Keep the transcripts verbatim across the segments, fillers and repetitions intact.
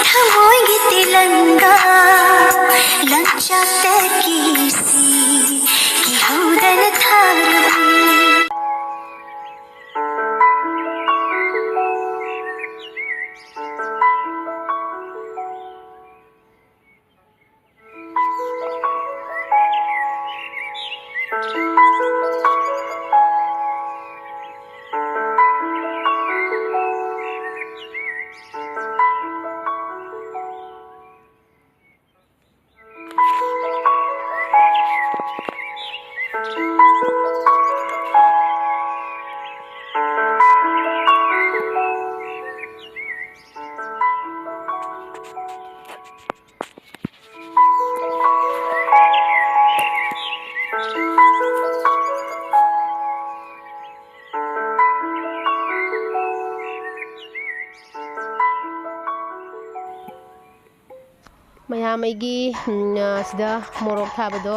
ꯊꯃꯣꯏꯒꯤ ꯇꯤꯂꯪꯒꯥ ꯂꯪꯆꯥꯛꯇꯒꯤ ꯁꯤ ꯀꯤꯍꯧꯗꯅ ꯊꯥꯔꯕꯤ꯫ ꯃꯌꯥꯝ ꯑꯩꯒꯤ, ꯎꯝ, ꯑ, ꯁꯤꯗ ꯃꯣꯔꯣꯛ ꯊꯥꯕꯗꯣ,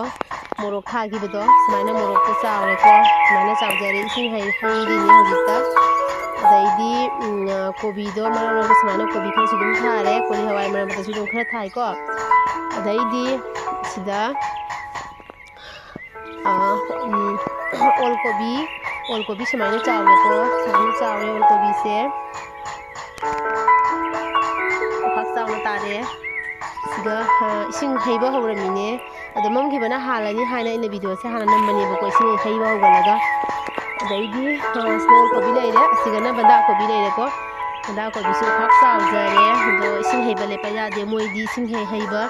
ꯃꯣꯔꯣꯛ ꯊꯥꯈꯤꯕꯗꯣ, ꯁꯨꯃꯥꯏꯅ ꯃꯣꯔꯣꯛꯇꯣ ꯆꯥꯎꯔꯦꯀꯣ, ꯁꯨꯃꯥꯏꯅ ꯆꯥꯎꯖꯔꯦ, ꯏꯁꯤꯡ ꯍꯩ-, ꯍꯩꯔꯤꯅꯦ ꯍꯧꯖꯤꯛꯇ꯫ ꯑꯗꯩꯗꯤ, ꯎꯝ, ꯑ, ꯀꯣꯕꯤꯗꯣ ꯃꯔꯛ ꯃꯔꯛꯇ ꯁꯨꯃꯥꯏꯅ ꯀꯣꯕꯤ ꯈꯔꯁꯨ ꯑꯗꯨꯝ ꯊꯥꯔꯦ, ꯀꯣꯂꯤ ꯍꯋꯥꯏ ꯃꯔꯛ ꯃꯔꯛꯇꯁꯨ ꯑꯗꯨꯝ ꯈꯔ ꯊꯥꯏꯀꯣ꯫ ꯑꯗꯩꯗꯤ ꯁꯤꯗ ꯑꯥ, ꯎꯝ, ꯑꯣꯜ ꯀꯣꯕꯤ, ꯑꯣꯜ ꯀꯣꯕꯤ ꯁꯨꯃꯥꯏꯅ ꯆꯥꯎꯔꯦꯀꯣ, ꯁꯨꯃꯥꯏꯅ ꯆꯥꯎꯔꯦ ꯑꯣꯜ ꯀꯣꯕꯤꯁꯦ꯫ ꯄꯥꯛ ꯆꯥꯎꯅ ꯇꯥꯔꯦ꯫ ꯁꯤꯗ, ꯑꯥ, ꯏꯁꯤꯡ ꯍꯩꯕ ꯍꯧꯔꯝꯃꯤꯅꯦ꯫ ꯑꯗꯣ ꯃꯝꯈꯤꯕꯅ ꯍꯥꯜꯂꯅꯤ ꯍꯥꯏꯅ ꯑꯩꯅ ꯚꯤꯗꯤꯑꯣꯁꯦ ꯍꯥꯟꯅ ꯅꯝꯕꯅꯦꯕꯀꯣ, ꯏꯁꯤꯡ ꯍꯩꯕ ꯍꯧꯒꯠꯂꯒ꯫ ꯑꯗꯩꯗꯤ, ꯑꯥ, ꯁꯤꯗ ꯑꯣꯜ ꯀꯣꯕꯤ ꯂꯩꯔꯦ, ꯑꯁꯤꯒꯅ ꯕꯟꯗꯥ ꯀꯣꯕꯤ ꯂꯩꯔꯦꯀꯣ꯫ ꯕꯟꯗꯥ ꯀꯣꯕꯤꯁꯨ ꯄꯥꯛ ꯆꯥꯎꯖꯔꯦ꯫ ꯑꯗꯣ ꯏꯁꯤꯡ ꯍꯩꯕ ꯂꯦꯞꯄ ꯌꯥꯗꯦ, ꯃꯣꯏꯗꯤ ꯏꯁꯤꯡ ꯍꯦꯛ ꯍꯩꯕ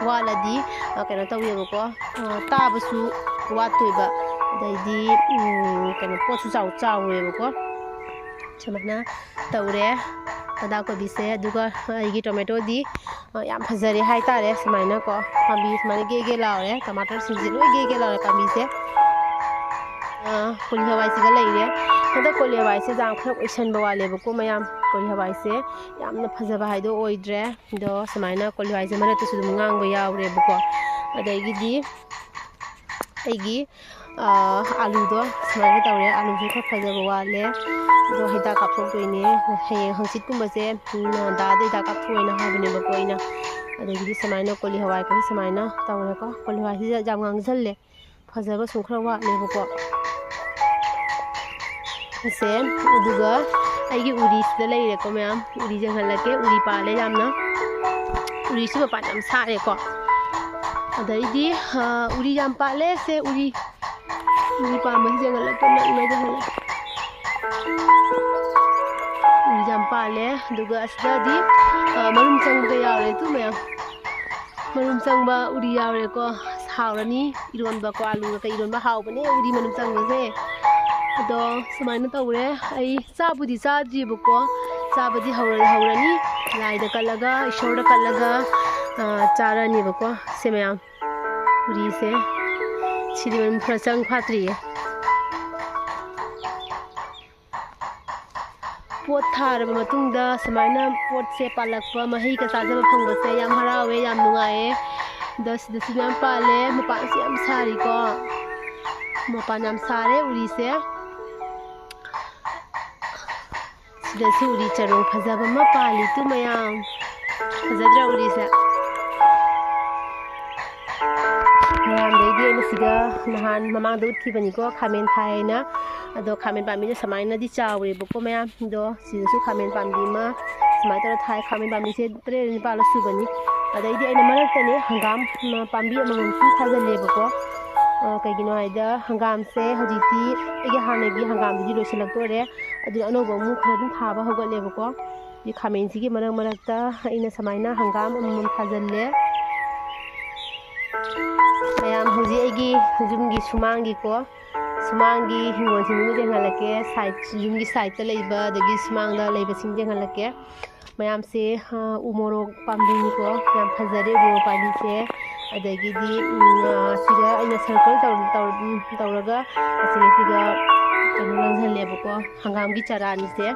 ꯋꯥꯠꯂꯗꯤ, ꯑ, ꯀꯩꯅꯣ ꯇꯧꯋꯦꯕꯀꯣ, ꯑ, ꯇꯥꯕꯁꯨ ꯋꯥꯠꯇꯣꯏꯕ, ꯑꯗꯩꯗꯤ, ꯎꯝ, ꯀꯩꯅꯣ, ꯄꯣꯠꯁꯨ ꯆꯥꯎ-, ꯆꯥꯎꯔꯣꯏꯕꯀꯣ꯫ ꯁꯨꯃꯥꯏꯅ ꯇꯧꯔꯦ ꯕꯟꯗꯥ ꯀꯣꯕꯤꯁꯦ꯫ ꯑꯗꯨꯒ ꯑꯩꯒꯤ ꯇꯣꯃꯦꯇꯣꯗꯤ, ꯑ, ꯌꯥꯝ ꯐꯖꯔꯦ ꯍꯥꯏꯇꯥꯔꯦ꯫ ꯁꯨꯃꯥꯏꯅꯀꯣ, ꯄꯥꯝꯕꯤ ꯁꯨꯃꯥꯏꯅ ꯒꯦ ꯒꯦ ꯂꯥꯎꯔꯦ, ꯇꯃꯥꯇꯔꯁꯤꯡꯁꯦ ꯂꯣꯏ ꯒꯦ ꯒꯦ ꯂꯥꯎꯔꯦ ꯄꯥꯝꯕꯤꯁꯦ꯫ ꯑ, ꯀꯣꯂꯤ ꯍꯋꯥꯏꯁꯤꯒ ꯂꯩꯔꯦ꯫ ꯍꯟꯗꯛ ꯀꯣꯂꯤ ꯍꯋꯥꯏꯁꯦ ꯌꯥꯝ ꯈꯔ ꯑꯣꯏꯁꯟꯕ ꯋꯥꯠꯂꯦꯕꯀꯣ ꯃꯌꯥꯝ꯫ ꯀꯣꯂꯤ ꯍꯋꯥꯏꯁꯦ ꯌꯥꯝꯅ ꯐꯖꯕ ꯍꯥꯏꯗꯣ ꯑꯣꯏꯗ꯭ꯔꯦ꯫ ꯑꯗꯣ ꯁꯨꯃꯥꯏꯅ ꯀꯣꯂꯤ ꯍꯋꯥꯏꯁꯦ ꯃꯔꯛꯇꯁꯨ ꯑꯗꯨꯝ ꯉꯥꯡꯕ ꯌꯥꯎꯔꯦꯕꯀꯣ꯫ ꯑꯗꯒꯤꯗꯤ ꯑꯩꯒꯤ, ꯑꯥ, ꯑꯥꯂꯨꯗꯣ ꯁꯨꯃꯥꯏꯅ ꯇꯧꯔꯦ꯫ ꯑꯥꯂꯨꯁꯨ ꯈꯔ ꯐꯖꯕ ꯋꯥꯠꯂꯦ꯫ ꯑꯗꯣ ꯍꯤꯗꯥꯛ ꯀꯥꯞꯊꯣꯛꯇꯣꯏꯅꯦ꯫ ꯍꯌꯦꯡ ꯍꯪꯆꯤꯠꯀꯨꯝꯕꯁꯦ, ꯎꯝ, ꯗꯥꯗ ꯍꯤꯗꯥꯛ ꯀꯥꯞꯊꯣꯛꯑꯣꯅ ꯍꯥꯏꯕꯅꯦꯕꯀꯣ ꯑꯩꯅ꯫ ꯑꯗꯒꯤꯗꯤ ꯁꯨꯃꯥꯏꯅ ꯀꯣꯂꯤ ꯍꯋꯥꯏꯒꯁꯦ ꯁꯨꯃꯥꯏꯅ ꯇꯧꯔꯦꯀꯣ꯫ ꯀꯣꯂꯤ ꯍꯋꯥꯏꯁꯤꯗ ꯌꯥꯝ ꯉꯥꯡꯁꯜꯂꯦ꯫ ꯐꯖꯕ ꯁꯨꯝ ꯈꯔ ꯋꯥꯠꯂꯦꯕꯀꯣ꯫ ꯁꯦ, ꯑꯗꯨꯒ ꯑꯩꯒꯤ ꯎꯔꯤꯁꯤꯗ ꯂꯩꯔꯦꯀꯣ ꯃꯌꯥꯝ꯫ ꯎꯔꯤ ꯌꯦꯡꯍꯜꯂꯛꯀꯦ꯫ ꯎꯔꯤ ꯄꯥꯜꯂꯦ ꯌꯥꯝꯅ꯫ ꯎꯔꯤꯁꯨ ꯃꯄꯥꯟ ꯌꯥꯝ ꯁꯥꯔꯦꯀꯣ꯫ ꯑꯗꯩꯗꯤ, ꯑ, ꯎꯔꯤ ꯌꯥꯝ ꯄꯥꯜꯂꯦ꯫ ꯁꯦ, ꯎꯔꯤ, ꯎꯔꯤ ꯄꯥꯟꯕꯁꯤ ꯌꯦꯡꯍꯜꯂꯛꯀꯦ꯫ ꯅꯛꯅ ꯌꯦꯡꯍꯜꯂꯛꯀꯦ꯫ ꯎꯔꯤ ꯌꯥꯝ ꯄꯥꯜꯂꯦ꯫ ꯑꯗꯨꯒ ꯑꯁꯤꯗꯗꯤ, ꯑ, ꯃꯔꯨꯝ ꯆꯪꯕ ꯌꯥꯎꯔꯦ꯫ ꯇꯨ ꯃꯌꯥꯝ꯫ ꯃꯔꯨꯝ ꯆꯪꯕ ꯎꯔꯤ ꯌꯥꯎꯔꯦꯀꯣ꯫ ꯑꯁ, ꯍꯥꯎꯔꯅꯤ꯫ ꯏꯔꯣꯟꯕꯀꯣ, ꯑꯥꯂꯨꯒ ꯀꯩ ꯏꯔꯣꯟꯕ ꯍꯥꯎꯕꯅꯦ ꯎꯔꯤ ꯃꯔꯨꯝ ꯆꯪꯕꯁꯦ꯫ ꯑꯗꯣ ꯁꯨꯃꯥꯏꯅ ꯇꯧꯔꯦ꯫ ꯑꯩ ꯆꯥꯕꯨꯗꯤ ꯆꯥꯗ꯭ꯔꯤꯕꯀꯣ꯫ ꯆꯥꯕꯗꯤ ꯍꯧꯔ-, ꯍꯧꯔꯅꯤ꯫ ꯂꯥꯏꯗ ꯀꯠꯂꯒ, ꯏꯁꯣꯔꯗ ꯀꯠꯂꯒ, ꯑ, ꯆꯥꯔꯅꯦꯕꯀꯣ꯫ ꯁꯦ ꯃꯌꯥꯝ, ꯎꯔꯤꯁꯦ꯫ ꯁꯤꯗꯤ ꯃꯔꯨꯝ ꯈꯔ ꯆꯪ ꯐꯥꯠꯇ꯭ꯔꯤꯌꯦ꯫ ꯄꯣꯠ ꯊꯥꯔꯕ ꯃꯇꯨꯡꯗ ꯁꯨꯃꯥꯏꯅ ꯄꯣꯠꯁꯦ ꯄꯥꯜꯂꯛꯄ, ꯃꯍꯩꯒ ꯆꯥꯖꯕ ꯐꯪꯕꯁꯦ ꯌꯥꯝ ꯍꯔꯥꯎꯋꯦ, ꯌꯥꯝ ꯅꯨꯡꯉꯥꯏꯌꯦ꯫ ꯑꯗꯣ ꯁꯤꯗꯁꯨ ꯃꯌꯥꯝ ꯄꯥꯜꯂꯦ꯫ ꯃꯄꯥꯟꯁꯦ ꯌꯥꯝ ꯁꯥꯔꯤꯀꯣ꯫ ꯃꯄꯥꯟ ꯌꯥꯝ ꯁꯥꯔꯦ ꯎꯔꯤꯁꯦ꯫ ꯁꯤꯗꯁꯨ ꯎꯔꯤ ꯆꯔꯣꯡ ꯐꯖꯕ ꯑꯃ ꯄꯥꯜꯂꯤ ꯇꯨ ꯃꯌꯥꯝ꯫ ꯐꯖꯗ꯭ꯔꯥ ꯎꯔꯤꯁꯦ? ꯃꯌꯥꯝꯗꯩꯗꯤ ꯑꯩꯅ ꯁꯤꯗ ꯅꯍꯥꯟ ꯃꯃꯥꯡꯗ ꯎꯠꯈꯤꯕꯅꯤꯀꯣ, ꯈꯥꯃꯦꯟ ꯊꯥꯏ ꯍꯥꯏꯅ꯫ ꯑꯗꯣ ꯈꯥꯃꯦꯟ ꯄꯥꯝꯕꯤꯁꯦ ꯁꯨꯃꯥꯏꯅꯗꯤ ꯆꯥꯎꯔꯦꯕꯀꯣ ꯃꯌꯥꯝ꯫ ꯑꯗꯣ ꯁꯤꯗꯁꯨ ꯈꯥꯃꯦꯟ ꯄꯥꯝꯕꯤ ꯑꯃ ꯁꯨꯃꯥꯏꯅ ꯇꯧꯔ ꯊꯥꯏ꯫ ꯈꯥꯃꯦꯟ ꯄꯥꯝꯕꯤꯁꯦ ꯇꯔꯦꯠ ꯅꯤꯄꯥꯜꯂ ꯁꯨꯕꯅꯤ꯫ ꯑꯗꯩꯗꯤ ꯑꯩꯅ ꯃꯔꯛꯇꯅꯦ ꯍꯪꯒꯥꯝ, ꯎꯝ, ꯄꯥꯝꯕꯤ ꯑꯃꯃꯝ ꯁꯨꯝ ꯊꯥꯖꯤꯜꯂꯦꯕꯀꯣ꯫ ꯑ, ꯀꯩꯒꯤꯅꯣ ꯍꯥꯏꯗ ꯍꯪꯒꯥꯝꯁꯦ ꯍꯧꯖꯤꯛꯇꯤ ꯑꯩꯒꯤ ꯍꯥꯟꯅꯒꯤ ꯍꯪꯒꯥꯝꯗꯨꯗꯤ ꯂꯣꯏꯁꯤꯜꯂꯛꯇꯣꯔꯦ꯫ ꯑꯗꯨꯅ ꯑꯅꯧꯕ ꯑꯃꯨꯛ ꯈꯔ ꯑꯗꯨꯝ ꯊꯥꯕ ꯍꯧꯒꯠꯂꯦꯕꯀꯣ꯫ ꯁꯤ ꯈꯥꯃꯦꯟꯁꯤꯒꯤ ꯃꯔꯛ ꯃꯔꯛꯇ ꯑꯩꯅ ꯁꯨꯃꯥꯏꯅ ꯍꯪꯒꯥꯝ ꯑꯃꯃꯝ ꯊꯥꯖꯤꯜꯂꯦ꯫ ꯃꯌꯥꯝ ꯍꯧꯖꯤꯛ ꯑꯩꯒꯤ ꯌꯨꯝꯒꯤ ꯁꯨꯃꯥꯡꯒꯤꯀꯣ, ꯁꯨꯃꯥꯡꯒꯤ ꯍꯤꯡꯒꯣꯜꯁꯤꯡꯗꯨ ꯌꯦꯡꯍꯜꯂꯛꯀꯦ꯫ Side, ꯌꯨꯝꯒꯤ sideꯇ ꯂꯩꯕ, ꯑꯗꯒꯤ ꯁꯨꯃꯥꯡꯗ ꯂꯩꯕꯁꯤꯡ ꯌꯦꯡꯍꯜꯂꯛꯀꯦ꯫ ꯃꯌꯥꯝꯁꯦ, ꯑ, ꯎ ꯃꯣꯔꯣꯛ ꯄꯥꯝꯕꯤꯅꯤꯀꯣ꯫ ꯌꯥꯝ ꯐꯖꯔꯦ ꯎ ꯃꯣꯔꯣꯛ ꯄꯥꯝꯕꯤꯁꯦ꯫ ꯑꯗꯒꯤꯗꯤ, ꯎꯝ, ꯑ, ꯁꯤꯗ ꯑꯩꯅ circle ꯇꯧ-, ꯇꯧ-, ꯎꯝ, ꯇꯧꯔꯒ ꯑꯁꯤꯒꯤꯁꯤꯒ ꯀꯩꯅꯣ ꯂꯪꯁꯜꯂꯦꯕꯀꯣ꯫ ꯍꯪꯒꯥꯝꯒꯤ ꯆꯔꯥꯅꯤꯁꯦ꯫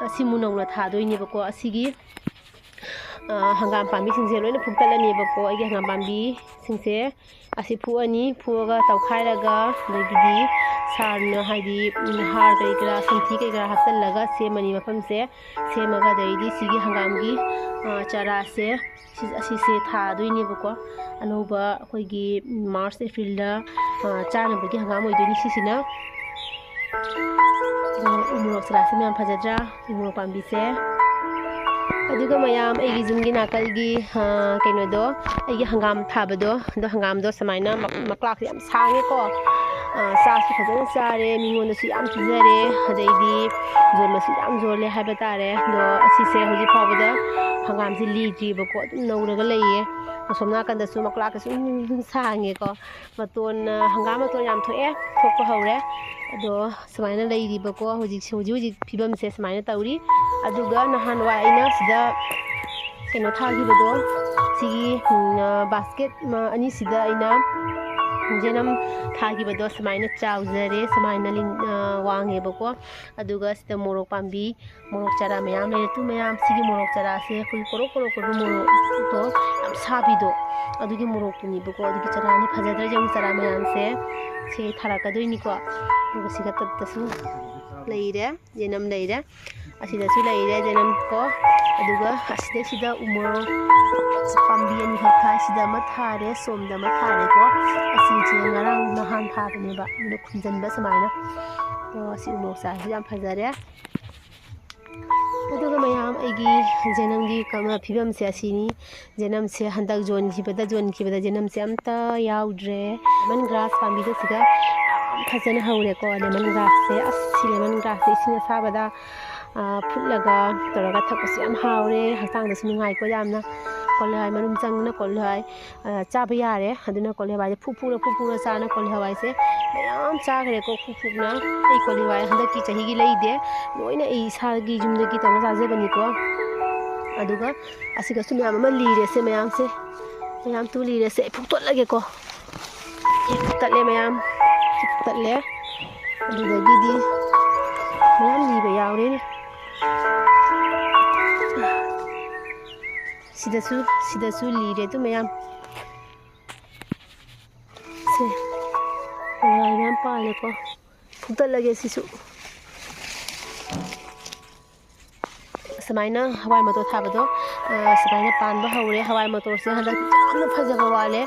ꯑꯁꯤꯃꯨꯛ ꯅꯧꯅ ꯊꯥꯗꯣꯏꯅꯦꯕꯀꯣ꯫ ꯑꯁꯤꯒꯤ ꯍꯪꯒꯥꯝ ꯄꯥꯝꯕꯤꯁꯤꯡꯁꯦ ꯂꯣꯏꯅ ꯐꯨꯛꯇꯠꯂꯅꯦꯕꯀꯣ꯫ ꯑꯩꯒꯤ ꯍꯪꯒꯥꯝ ꯄꯥꯝꯕꯤꯁꯤꯡꯁꯦ ꯑꯁꯤ ꯐꯨꯛꯑꯅꯤ꯫ ꯐꯨꯛꯑꯒ ꯇꯧꯈꯥꯏꯔꯒ, ꯑꯗꯒꯤꯗꯤ ꯁꯥꯔꯅ, ꯍꯥꯏꯗꯤ, ꯎꯝ, ꯍꯥꯔ ꯀꯔꯤ ꯀꯔꯥ, ꯁꯟꯊꯤ ꯀꯔꯤ ꯀꯔꯥ ꯍꯥꯞꯆꯤꯜꯂꯒ ꯁꯦꯝꯃꯅꯤ ꯃꯐꯝꯁꯦ꯫ ꯁꯦꯝꯃꯒ ꯑꯗꯩꯗꯤ ꯁꯤꯒꯤ ꯍꯪꯒꯥꯝꯒꯤ, ꯑ, ꯆꯔꯥꯁꯦ, ꯁꯤ-, ꯑꯁꯤꯁꯦ ꯊꯥꯗꯣꯏꯅꯦꯕꯀꯣ꯫ ꯑꯅꯧꯕ ꯑꯩꯈꯣꯏꯒꯤ ꯃꯥꯔꯆ, ꯑꯦꯄ꯭ꯔꯤꯜꯗ, ꯑ, ꯆꯥꯅꯕꯒꯤ ꯍꯪꯒꯥꯝ ꯑꯣꯏꯗꯣꯏꯅꯤ ꯁꯤꯁꯤꯅ꯫ ꯑꯗꯣ ꯎ ꯃꯣꯔꯣꯛ ꯆꯔꯥꯁꯦ ꯃꯌꯥꯝ ꯐꯖꯗ꯭ꯔꯥ? ꯎ ꯃꯣꯔꯣꯛ ꯄꯥꯝꯕꯤꯁꯦ꯫ ꯑꯗꯨꯒ ꯃꯌꯥꯝ, ꯑꯩꯒꯤ ꯌꯨꯝꯒꯤ ꯅꯥꯀꯜꯒꯤ, ꯑ, ꯀꯩꯅꯣꯗꯣ, ꯑꯩꯒꯤ ꯍꯪꯒꯥꯝ ꯊꯥꯕꯗꯣ, ꯑꯗꯣ ꯍꯪꯒꯥꯝꯗꯣ ꯁꯨꯃꯥꯏꯅ ꯃꯛ-, ꯃꯀ꯭ꯂꯥꯛꯁꯦ ꯌꯥꯝ ꯁꯥꯡꯉꯦꯀꯣ꯫ ꯑ, ꯆꯥꯁꯨ ꯐꯖꯅ ꯆꯥꯔꯦ, ꯃꯤꯉꯣꯟꯗꯁꯨ ꯌꯥꯝ ꯄꯤꯖꯔꯦ꯫ ꯑꯗꯩꯗꯤ ꯌꯣꯟꯕꯁꯨ ꯌꯥꯝ ꯌꯣꯜꯂꯦ ꯍꯥꯏꯕ ꯇꯥꯔꯦ꯫ ꯑꯗꯣ ꯑꯁꯤꯁꯦ ꯍꯧꯖꯤꯛ ꯐꯥꯎꯕꯗ ꯍꯪꯒꯥꯝꯁꯦ ꯂꯤꯗ꯭ꯔꯤꯕꯀꯣ, ꯑꯗꯨꯝ ꯅꯧꯔꯒ ꯂꯩꯌꯦ꯫ ꯑꯁꯣꯝ ꯅꯥꯀꯟꯗꯁꯨ ꯃꯀ꯭ꯂꯥꯛꯀꯁꯨ ꯑꯗꯨꯝ ꯁꯥꯡꯉꯦꯀꯣ꯫ ꯃꯇꯣꯟ, ꯑ, ꯍꯪꯒꯥꯝ ꯃꯇꯣꯟ ꯌꯥꯝ ꯊꯣꯛꯑꯦ, ꯊꯣꯛꯄ ꯍꯧꯔꯦ꯫ ꯑꯗꯣ ꯁꯨꯃꯥꯏꯅ ꯂꯩꯔꯤꯕꯀꯣ, ꯍꯧꯖꯤꯛꯁꯦ, ꯍꯧꯖꯤꯛ ꯍꯧꯖꯤꯛ ꯐꯤꯕꯝꯁꯦ ꯁꯨꯃꯥꯏꯅ ꯇꯧꯔꯤ꯫ ꯑꯗꯨꯒ ꯅꯍꯥꯟꯋꯥꯏ ꯑꯩꯅ ꯁꯤꯗ ꯀꯩꯅꯣ ꯊꯥꯈꯤꯕꯗꯣ, ꯁꯤꯒꯤ, ꯎꯝ, ꯑ, ꯕꯥꯁꯀꯦꯠ, ꯑ, ꯑꯅꯤꯁꯤꯗ ꯑꯩꯅ ꯖꯦꯅꯝ ꯊꯥꯈꯤꯕꯗꯣ ꯁꯨꯃꯥꯏꯅ ꯆꯥꯎꯖꯔꯦ, ꯁꯨꯃꯥꯏꯅ ꯂꯤꯡ-, ꯑ, ꯋꯥꯡꯉꯦꯕꯀꯣ꯫ ꯑꯗꯨꯒ ꯁꯤꯗ ꯃꯣꯔꯣꯛ ꯄꯥꯝꯕꯤ, ꯃꯣꯔꯣꯛ ꯆꯥꯔꯥ ꯃꯌꯥꯝ ꯂꯩꯔꯦ꯫ ꯇꯨ ꯃꯌꯥꯝ, ꯁꯤꯒꯤ ꯃꯣꯔꯣꯛ ꯆꯥꯔꯥꯁꯦ ꯑꯩꯈꯣꯏꯒꯤ ꯀꯣꯔꯣꯛ ꯀꯣꯔꯣꯛ ꯀꯣꯔꯣꯛ ꯃꯣꯔꯣꯛꯇꯣ ꯌꯥꯝ ꯁꯥꯕꯤꯗꯣ, ꯑꯗꯨꯒꯤ ꯃꯣꯔꯣꯛꯇꯨꯅꯦꯕꯀꯣ꯫ ꯑꯗꯨꯒꯤ ꯆꯥꯔꯥꯅꯤ꯫ ꯐꯖꯗ꯭ꯔꯥ ꯌꯦꯡꯉꯨ ꯆꯥꯔꯥ ꯃꯌꯥꯝꯁꯦ꯫ ꯁꯤ ꯊꯥꯔꯛꯀꯗꯣꯏꯅꯤꯀꯣ꯫ ꯑꯗꯨꯒ ꯁꯤꯒ ꯇꯞꯇꯁꯨ ꯂꯩꯔꯦ, ꯖꯦꯅꯝ ꯂꯩꯔꯦ, ꯑꯁꯤꯗꯁꯨ ꯂꯩꯔꯦ ꯖꯦꯅꯝ ꯀꯣ꯫ ꯑꯗꯨꯒ ꯑꯁꯤꯗꯩꯁꯤꯗ ꯎ ꯃꯣꯔꯣꯛ ꯄꯥꯝꯕꯤ ꯑꯅꯤꯈꯛ ꯊꯥꯏ꯫ ꯁꯤꯗ ꯑꯃ ꯊꯥꯔꯦ, ꯁꯣꯝꯗ ꯑꯃ ꯊꯥꯔꯦꯀꯣ꯫ ꯑꯁꯤꯁꯦ ꯉꯔꯥꯡ ꯅꯍꯥꯟ ꯊꯥꯕꯅꯦꯕ, ꯑꯗꯨꯅ ꯈꯨꯝꯖꯤꯟꯕ ꯁꯨꯃꯥꯏꯅ꯫ ꯑꯣ, ꯑꯁꯤ ꯎ ꯃꯣꯔꯣꯛ ꯆꯥꯔꯥꯁꯤ ꯌꯥꯝ ꯐꯖꯔꯦ꯫ ꯑꯗꯨꯒ ꯃꯌꯥꯝ, ꯑꯩꯒꯤ ꯖꯦꯅꯝꯒꯤ ꯀꯃ-, ꯐꯤꯕꯝꯁꯦ ꯑꯁꯤꯅꯤ꯫ ꯖꯦꯅꯝꯁꯦ ꯍꯟꯗꯛ ꯌꯣꯟꯈꯤꯕꯗ, ꯌꯣꯟꯈꯤꯕꯗ ꯖꯦꯅꯝꯁꯦ ꯑꯝꯇ ꯌꯥꯎꯗ꯭ꯔꯦ꯫ ꯂꯦꯃꯟ ꯒ꯭ꯔꯥꯁ ꯄꯥꯝꯕꯤꯗ ꯁꯤꯗ ꯌꯥꯝ ꯐꯖꯅ ꯍꯧꯔꯦꯀꯣ, ꯂꯦꯃꯟ ꯒ꯭ꯔꯥꯁꯁꯦ꯫ ꯑꯁ, ꯁꯤ ꯂꯦꯃꯟ ꯒ꯭ꯔꯥꯁꯁꯦ ꯏꯁꯤꯡ ꯑꯁꯥꯕꯗ, ꯑ, ꯐꯨꯠꯂꯒ ꯇꯧꯔꯒ ꯊꯛꯄꯁꯨ ꯌꯥꯝ ꯍꯥꯎꯔꯦ, ꯍꯛꯆꯥꯡꯗꯁꯨ ꯅꯨꯡꯉꯥꯏꯀꯣ ꯌꯥꯝꯅ꯫ ꯀꯣꯂꯤ ꯍꯋꯥꯏ ꯃꯔꯨꯝ ꯆꯪꯗꯅ ꯀꯣꯂꯤ ꯍꯋꯥꯏ, ꯑ, ꯆꯥꯕ ꯌꯥꯔꯦ꯫ ꯑꯗꯨꯅ ꯀꯣꯂꯤ ꯍꯋꯥꯏꯁꯦ ꯐꯨ ꯐꯨꯔ, ꯐꯨ ꯐꯨꯔ ꯆꯥꯅ ꯀꯣꯂꯤ ꯍꯋꯥꯏꯁꯦ ꯃꯌꯥꯝ ꯆꯥꯈ꯭ꯔꯦꯀꯣ, ꯐꯨ ꯐꯨꯅ꯫ ꯑꯩ ꯀꯣꯂꯤ ꯍꯋꯥꯏ ꯍꯟꯗꯛꯀꯤ ꯆꯍꯤꯒꯤ ꯂꯩꯗꯦ, ꯂꯣꯏꯅ ꯑꯩ ꯏꯁꯥꯒꯤ ꯌꯨꯝꯗꯒꯤ ꯇꯧꯔ ꯆꯥꯖꯕꯅꯤꯀꯣ꯫ ꯑꯗꯨꯒ ꯑꯁꯤꯒꯁꯨ ꯃꯌꯥꯝ ꯑꯃ ꯂꯤꯔꯦꯁꯦ, ꯃꯌꯥꯝꯁꯦ, ꯃꯌꯥꯝ ꯇꯨ ꯂꯤꯔꯦꯁꯦ꯫ ꯑꯩ ꯐꯨꯛꯇꯣꯠꯂꯒꯦꯀꯣ, ꯁꯤ ꯐꯨꯛꯇꯠꯂꯦ ꯃꯌꯥꯝ, ꯁꯤ ꯐꯨꯛꯇꯠꯂꯦ꯫ ꯑꯗꯨꯗꯒꯤꯗꯤ ꯃꯌꯥꯝ ꯂꯤꯕ ꯌꯥꯎꯔꯦꯅꯦ꯫ ꯁꯤꯗꯁꯨ, ꯁꯤꯗꯁꯨ ꯂꯤꯔꯦ ꯑꯗꯨ ꯃꯌꯥꯝ꯫ ꯁꯦ, ꯍꯋꯥꯏ ꯃꯌꯥꯝ ꯄꯥꯜꯂꯦꯀꯣ꯫ ꯐꯨꯛꯇꯠꯂꯒꯦ ꯁꯤꯁꯨ꯫ ꯁꯨꯃꯥꯏꯅ ꯍꯋꯥꯏ ꯃꯇꯣꯔ ꯊꯥꯕꯗꯣ, ꯑ, ꯁꯨꯃꯥꯏꯅ ꯄꯥꯟꯕ ꯍꯧꯔꯦ꯫ ꯍꯋꯥꯏ ꯃꯇꯣꯔꯁꯦ ꯍꯟꯗꯛ ꯌꯥꯝꯅ ꯐꯖꯕ ꯋꯥꯠꯂꯦ꯫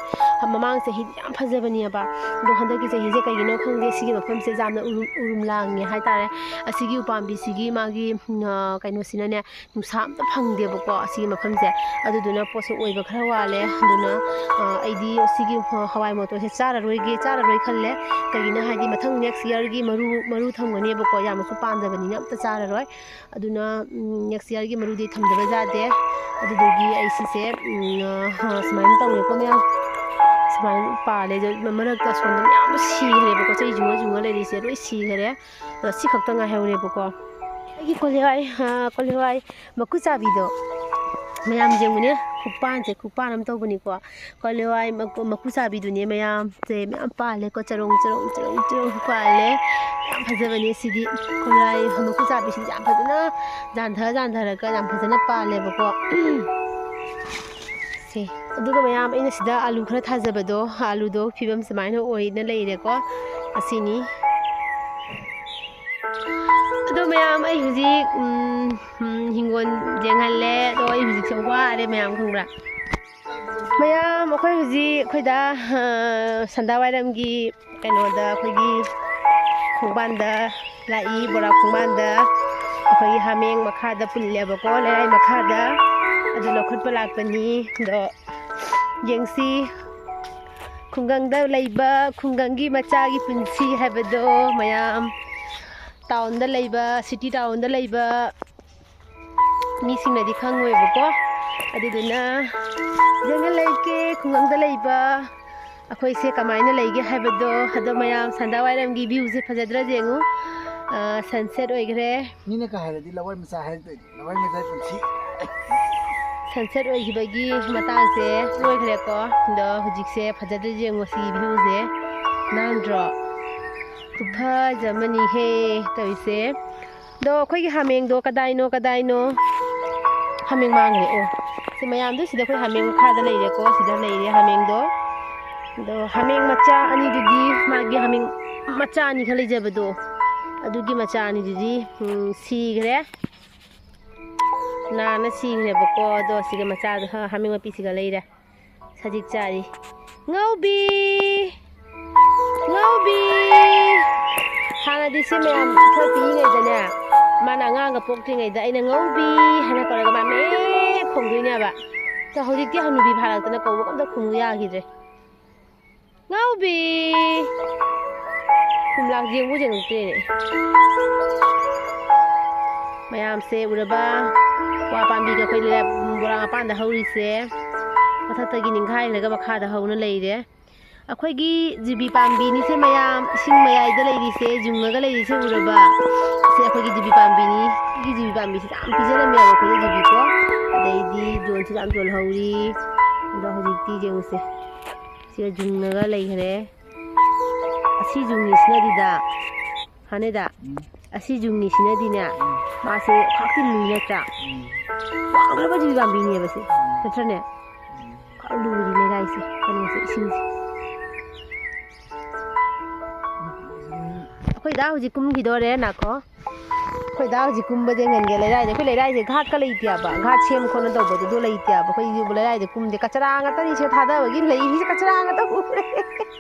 ꯃꯃꯥꯡ ꯆꯍꯤꯗꯤ ꯌꯥꯝ ꯐꯖꯕꯅꯦꯕ꯫ ꯑꯗꯣ ꯍꯟꯗꯛꯀꯤ ꯆꯍꯤꯁꯦ ꯀꯩꯒꯤꯅꯣ ꯈꯪꯗꯦ, ꯁꯤꯒꯤ ꯃꯐꯝꯁꯦ ꯌꯥꯝꯅ ꯎꯔꯨꯝ, ꯎꯔꯨꯝ ꯂꯥꯡꯉꯦ ꯍꯥꯏꯇꯥꯔꯦ꯫ ꯑꯁꯤꯒꯤ ꯎꯄꯥꯝꯕꯤꯁꯤꯒꯤ ꯃꯥꯒꯤ, ꯎꯝ, ꯑ, ꯀꯩꯅꯣꯁꯤꯅꯅꯦ, ꯅꯨꯡꯁꯥ ꯑꯝꯇ ꯐꯪꯗꯦꯕꯀꯣ ꯑꯁꯤꯒꯤ ꯃꯐꯝꯁꯦ꯫ ꯑꯗꯨꯗꯨꯅ ꯄꯣꯠꯁꯦ ꯑꯣꯏꯕ ꯈꯔ ꯋꯥꯠꯂꯦ꯫ ꯑꯗꯨꯅ, ꯑ, ꯑꯩꯗꯤ ꯁꯤꯒꯤ, ꯑ, ꯍꯋꯥꯏ ꯃꯇꯣꯔꯁꯦ ꯆꯥꯔꯔꯣꯏꯒꯦ, ꯆꯥꯔꯔꯣꯏ ꯈꯜꯂꯦ꯫ ꯀꯩꯒꯤꯅꯣ ꯍꯥꯏꯗꯤ ꯃꯊꯪ next yearꯒꯤ ꯃꯔꯨ, ꯃꯔꯨ ꯊꯝꯒꯅꯦꯕꯀꯣ, ꯌꯥꯝꯅꯁꯨ ꯄꯥꯟꯗꯕꯅꯤꯅ ꯑꯝꯇ ꯆꯥꯔꯔꯣꯏ꯫ ꯑꯗꯨꯅ, ꯎꯝ, next yearꯒꯤ ꯃꯔꯨꯗꯤ ꯊꯝꯗꯕ ꯌꯥꯗꯦ꯫ ꯑꯗꯨꯗꯨꯒꯤ ꯑꯩ ꯁꯤꯁꯦ, ꯎꯝ, ꯑ, ꯁꯨꯃꯥꯏꯅ ꯇꯧꯔꯦꯀꯣ ꯃꯌꯥꯝ꯫ ꯁꯨꯃꯥꯏꯅ ꯄꯥꯜꯂꯦ꯫ ꯑꯗꯣ ꯃꯔꯛꯇ ꯑꯁꯣꯝꯗ ꯃꯌꯥꯝ ꯑꯃ ꯁꯤꯈ꯭ꯔꯦꯕꯀꯣ꯫ ꯆꯩ ꯌꯨꯡꯉ ꯌꯨꯡꯉ ꯂꯩꯔꯤꯁꯦ ꯂꯣꯏ ꯁꯤꯈ꯭ꯔꯦ꯫ ꯑꯗꯣ ꯁꯤ ꯈꯛꯇ ꯉꯥꯏꯍꯧꯔꯦꯕꯀꯣ꯫ ꯑꯩꯒꯤ ꯀꯣꯂꯤ ꯍꯋꯥꯏ, ꯑ, ꯀꯣꯂꯤ ꯍꯋꯥꯏ ꯃꯀꯨ ꯆꯥꯕꯤꯗꯣ꯫ ꯃꯌꯥꯝ ꯌꯦꯡꯉꯨꯅꯦ꯫ ꯈꯨꯄꯥꯟꯁꯦ, ꯈꯨꯄꯥꯟ ꯑꯃ ꯇꯧꯕꯅꯤꯀꯣ꯫ ꯀꯣꯂꯤ ꯍꯋꯥꯏ ꯃꯀꯨ, ꯃꯀꯨ ꯆꯥꯕꯤꯗꯨꯅꯦ ꯃꯌꯥꯝ꯫ ꯁꯦ ꯃꯌꯥꯝ ꯄꯥꯜꯂꯦꯀꯣ, ꯆꯔꯣꯡ ꯆꯔꯣꯡ ꯆꯔꯣꯡ ꯆꯔꯣꯡ ꯄꯥꯜꯂꯦ꯫ ꯌꯥꯝ ꯐꯖꯕꯅꯦ ꯁꯤꯗꯤ꯫ ꯈꯨꯔꯥꯏ ꯃꯀꯨ ꯆꯥꯕꯤꯁꯤꯗꯤ ꯌꯥꯝ ꯐꯖꯅ ꯌꯥꯟꯊ ꯌꯥꯟꯊꯔꯒ ꯌꯥꯝ ꯐꯖꯅ ꯄꯥꯜꯂꯦꯕꯀꯣ꯫ ꯁꯦ, ꯑꯗꯨꯒ ꯃꯌꯥꯝ ꯑꯩꯅ ꯁꯤꯗ ꯑꯥꯂꯨ ꯈꯔ ꯊꯥꯖꯕꯗꯣ, ꯑꯥꯂꯨꯗꯣ ꯐꯤꯕꯝ ꯁꯨꯃꯥꯏꯅ ꯑꯣꯏꯅ ꯂꯩꯔꯦꯀꯣ꯫ ꯑꯁꯤꯅꯤ꯫ ꯑꯗꯣ ꯃꯌꯥꯝ ꯑꯩ ꯍꯧꯖꯤꯛ, ꯎꯝ, ꯎꯝ, ꯍꯤꯡꯒꯣꯜ ꯌꯦꯡꯍꯜꯂꯦ꯫ ꯑꯗꯣ ꯑꯩ ꯍꯧꯖꯤꯛꯁꯦ ꯋꯥꯔꯦ ꯃꯌꯥꯝ, ꯈꯪꯕ꯭ꯔꯥ? ꯃꯌꯥꯝ, ꯑꯩꯈꯣꯏ ꯍꯧꯖꯤꯛ ꯑꯩꯈꯣꯏꯗ, ꯑ, ꯁꯟꯗꯥ ꯋꯥꯏꯔꯝꯒꯤ ꯀꯩꯅꯣꯗ, ꯑꯩꯈꯣꯏꯒꯤ ꯈꯣꯡꯕꯥꯟꯗ ꯂꯥꯛꯏ, ꯕꯣꯔꯥ ꯈꯣꯡꯕꯥꯟꯗ꯫ ꯑꯩꯈꯣꯏꯒꯤ ꯍꯥꯃꯦꯡ ꯃꯈꯥꯗ ꯄꯨꯜꯂꯦꯕꯀꯣ, ꯂꯩꯔꯥꯏ ꯃꯈꯥꯗ꯫ ꯑꯗꯨ ꯂꯧꯈꯠꯄ ꯂꯥꯛꯄꯅꯤ꯫ ꯑꯗꯣ ꯌꯦꯡꯁꯤ, ꯈꯨꯡꯒꯪꯗ ꯂꯩꯕ ꯈꯨꯡꯒꯪꯒꯤ ꯃꯆꯥꯒꯤ ꯄꯨꯟꯁꯤ ꯍꯥꯏꯕꯗꯣ ꯃꯌꯥꯝ꯫ ꯇꯥꯎꯟꯗ ꯂꯩꯕ, ꯁꯤꯇꯤ ꯇꯥꯎꯟꯗ ꯂꯩꯕ ꯃꯤꯁꯤꯡꯅꯗꯤ ꯈꯪꯉꯣꯏꯕꯀꯣ꯫ ꯑꯗꯨꯗꯨꯅ ꯌꯦꯡꯍꯜꯂꯛꯀꯦ ꯈꯨꯡꯒꯪꯗ ꯂꯩꯕ ꯑꯩꯈꯣꯏꯁꯦ ꯀꯃꯥꯏꯅ ꯂꯩꯒꯦ ꯍꯥꯏꯕꯗꯣ꯫ ꯑꯗꯣ ꯃꯌꯥꯝ, ꯁꯟꯗꯥ ꯋꯥꯏꯔꯝꯒꯤ viewꯁꯦ ꯐꯖꯗ꯭ꯔꯥ ꯌꯦꯡꯉꯨ꯫ ꯑ, sunset ꯑꯣꯏꯈ꯭ꯔꯦ꯫ ꯃꯤꯅ ꯀ ꯍꯥꯏꯔꯗꯤ ꯂꯋꯥꯏ ꯃꯆꯥ ꯍꯥꯏꯔꯛꯇꯣꯏꯅꯤ, ꯂꯋꯥꯏ ꯃꯆꯥ ꯄꯨꯟꯁꯤ꯫ Sunset ꯑꯣꯏꯈꯤꯕꯒꯤ ꯃꯇꯥꯡꯁꯦ ꯂꯣꯏꯈ꯭ꯔꯦꯀꯣ꯫ ꯑꯗꯣ ꯍꯧꯖꯤꯛꯁꯦ ꯐꯖꯗ꯭ꯔꯥ ꯌꯦꯡꯉꯨ ꯁꯤꯒꯤ viewꯁꯦ꯫ ꯅꯥꯟꯗ꯭ꯔꯣ? ꯈꯨꯐꯖ ꯑꯃꯅꯤꯍꯦ ꯇꯧꯔꯤꯁꯦ꯫ ꯑꯗꯣ ꯑꯩꯈꯣꯏꯒꯤ ꯍꯥꯃꯦꯡꯗꯣ ꯀꯗꯥꯏꯅꯣ, ꯀꯗꯥꯏꯅꯣ? ꯍꯥꯃꯦꯡ ꯃꯥꯡꯈ꯭ꯔꯦ꯫ ꯑꯣ, ꯁꯤ ꯃꯌꯥꯝꯗꯨ ꯁꯤꯗ ꯑꯩꯈꯣꯏ ꯍꯥꯃꯦꯡ ꯃꯈꯥꯗ ꯂꯩꯔꯦꯀꯣ, ꯁꯤꯗ ꯂꯩꯔꯦ ꯍꯥꯃꯦꯡꯗꯣ꯫ ꯑꯗꯣ ꯍꯥꯃꯦꯡ ꯃꯆꯥ ꯑꯅꯤꯗꯨꯗꯤ, ꯃꯥꯒꯤ ꯍꯥꯃꯦꯡ ꯃꯆꯥ ꯑꯅꯤ ꯈꯔ ꯂꯩꯖꯕꯗꯣ, ꯑꯗꯨꯒꯤ ꯃꯆꯥ ꯑꯅꯤꯗꯨꯗꯤ, ꯎꯝ, ꯁꯤꯈ꯭ꯔꯦ꯫ ꯅꯥꯅ ꯁꯤꯈ꯭ꯔꯦꯕꯀꯣ꯫ ꯑꯗꯣ ꯁꯤꯒ ꯃꯆꯥꯗꯣ, ꯍꯥ, ꯍꯥꯃꯦꯡ ꯃꯄꯤꯁꯤꯒ ꯂꯩꯔꯦ꯫ ꯁꯖꯤꯛ ꯆꯥꯔꯤ꯫ ꯉꯧꯕꯤ! ꯉꯧꯕꯤ! ꯍꯥꯟꯅꯗꯤ ꯁꯤ ꯃꯌꯥꯝ ꯈꯔ ꯄꯤꯛꯏꯉꯩꯗꯅꯦ, ꯃꯥꯅ ꯑꯉꯥꯡꯒ ꯄꯣꯛꯇ꯭ꯔꯤꯉꯩꯗ ꯑꯩꯅ "ꯉꯧꯕꯤ" ꯍꯥꯏꯅ ꯀꯧꯔꯒ ꯃꯥ ꯃꯦ ꯈꯣꯡꯗꯣꯏꯅꯦꯕ꯫ ꯑꯗꯣ ꯍꯧꯖꯤꯛꯇꯤ ꯍꯅꯨꯕꯤ ꯐꯥꯔꯛꯇꯅ ꯀꯧꯕꯒ ꯑꯝꯇ ꯈꯨꯝꯃꯨ ꯌꯥꯈꯤꯗ꯭ꯔꯦ꯫ ꯉꯧꯕꯤ! ꯈꯨꯝꯂꯥꯡ ꯌꯦꯡꯕꯨ ꯌꯦꯡꯉꯛꯇ꯭ꯔꯦꯅꯦ꯫ ꯃꯌꯥꯝꯁꯦ ꯎꯔꯕ? ꯋꯥ ꯄꯥꯝꯕꯤꯒ ꯑꯩꯈꯣꯏ ꯂꯩꯔꯥ-, ꯕꯣꯔꯥ ꯃꯄꯥꯟꯗ ꯍꯧꯔꯤꯁꯦ꯫ ꯃꯊꯛꯇꯒꯤ ꯅꯤꯡꯈꯥꯏꯔꯒ ꯃꯈꯥꯗ ꯍꯧꯅ ꯂꯩꯔꯦ꯫ ꯑꯩꯈꯣꯏꯒꯤ ꯖꯤꯕꯤ ꯄꯥꯝꯕꯤꯅꯤꯁꯦ ꯃꯌꯥꯝ, ꯏꯁꯤꯡ ꯃꯌꯥꯏꯗ ꯂꯩꯔꯤꯁꯦ, ꯌꯨꯡꯉꯒ ꯂꯩꯔꯤꯁꯦ ꯎꯔꯕ? ꯁꯦ ꯑꯩꯈꯣꯏꯒꯤ ꯖꯤꯕꯤ ꯄꯥꯝꯕꯤꯅꯤ꯫ ꯁꯤꯒꯤ ꯖꯤꯕꯤ ꯄꯥꯝꯕꯤꯁꯤ ꯌꯥꯝ ꯄꯤꯖꯔꯝꯃꯦꯕ ꯑꯩꯈꯣꯏꯅ ꯖꯤꯕꯤꯀꯣ꯫ ꯑꯗꯩꯗꯤ ꯌꯣꯟꯁꯨ ꯌꯥꯝ ꯌꯣꯜꯍꯧꯔꯤ꯫ ꯑꯗꯣ ꯍꯧꯖꯤꯛꯇꯤ ꯌꯦꯡꯉꯨꯁꯦ꯫ ꯁꯤꯒ ꯌꯨꯡꯉꯒ ꯂꯩꯈ꯭ꯔꯦ꯫ ꯑꯁꯤ ꯌꯨꯡꯉꯤꯁꯤꯅꯗꯤꯗ, ꯍꯥꯟꯅꯩꯗ, ꯎꯝ꯫ ꯑꯁꯤ ꯌꯨꯡꯉꯤꯁꯤꯅꯗꯤꯅꯦ, ꯎꯝ꯫ ꯃꯥꯁꯦ ꯈ꯭ꯋꯥꯏꯗꯒꯤ ꯂꯨꯏ ꯅꯠꯇ꯭ꯔꯥ? ꯎꯝ꯫ ꯋꯥꯡꯈ꯭ꯔꯕ ꯖꯤꯕꯤ ꯄꯥꯝꯕꯤꯅꯦꯕ ꯁꯤ, ꯎꯝ꯫ ꯅꯠꯇ꯭ꯔꯅꯦ? ꯎꯝ꯫ ꯈ꯭ꯋꯥꯏ ꯂꯨꯔꯤ ꯂꯩꯔꯥꯏꯁꯦ, ꯀꯩꯅꯣꯁꯦ, ꯏꯁꯤꯡꯁꯦ꯫ ꯎꯝ꯫ ꯑꯩꯈꯣꯏ ꯗꯥ ꯍꯧꯖꯤꯛ ꯀꯨꯝꯈꯤꯗꯣꯔꯦ, ꯅꯥꯀꯣ꯫ ꯑꯩꯈꯣꯏ ꯗꯥ ꯍꯧꯖꯤꯛ ꯀꯨꯝꯕꯁꯦ ꯉꯟꯒꯦ ꯂꯩꯔꯥꯏꯁꯦ꯫ ꯑꯩꯈꯣꯏ ꯂꯩꯔꯥꯏꯁꯦ ꯒꯥꯠꯀ ꯂꯩꯇꯦꯕ꯫ ꯒꯥꯠ ꯁꯦꯝ ꯈꯣꯠꯅ ꯇꯧꯕꯗꯣ ꯑꯗꯨ ꯂꯩꯇꯦꯕ꯫ ꯑꯩꯈꯣꯏ ꯂꯩꯔꯥꯏꯗ ꯀꯨꯝꯗꯦ꯫ ꯀꯆꯔꯥ ꯉꯥꯛꯇꯅꯤ ꯁꯤꯗ ꯊꯥꯗꯕꯒꯤ ꯂꯩꯔꯤꯁꯦ, ꯀꯆꯔꯥ ꯉꯥꯛꯇ ꯎꯔꯦ꯫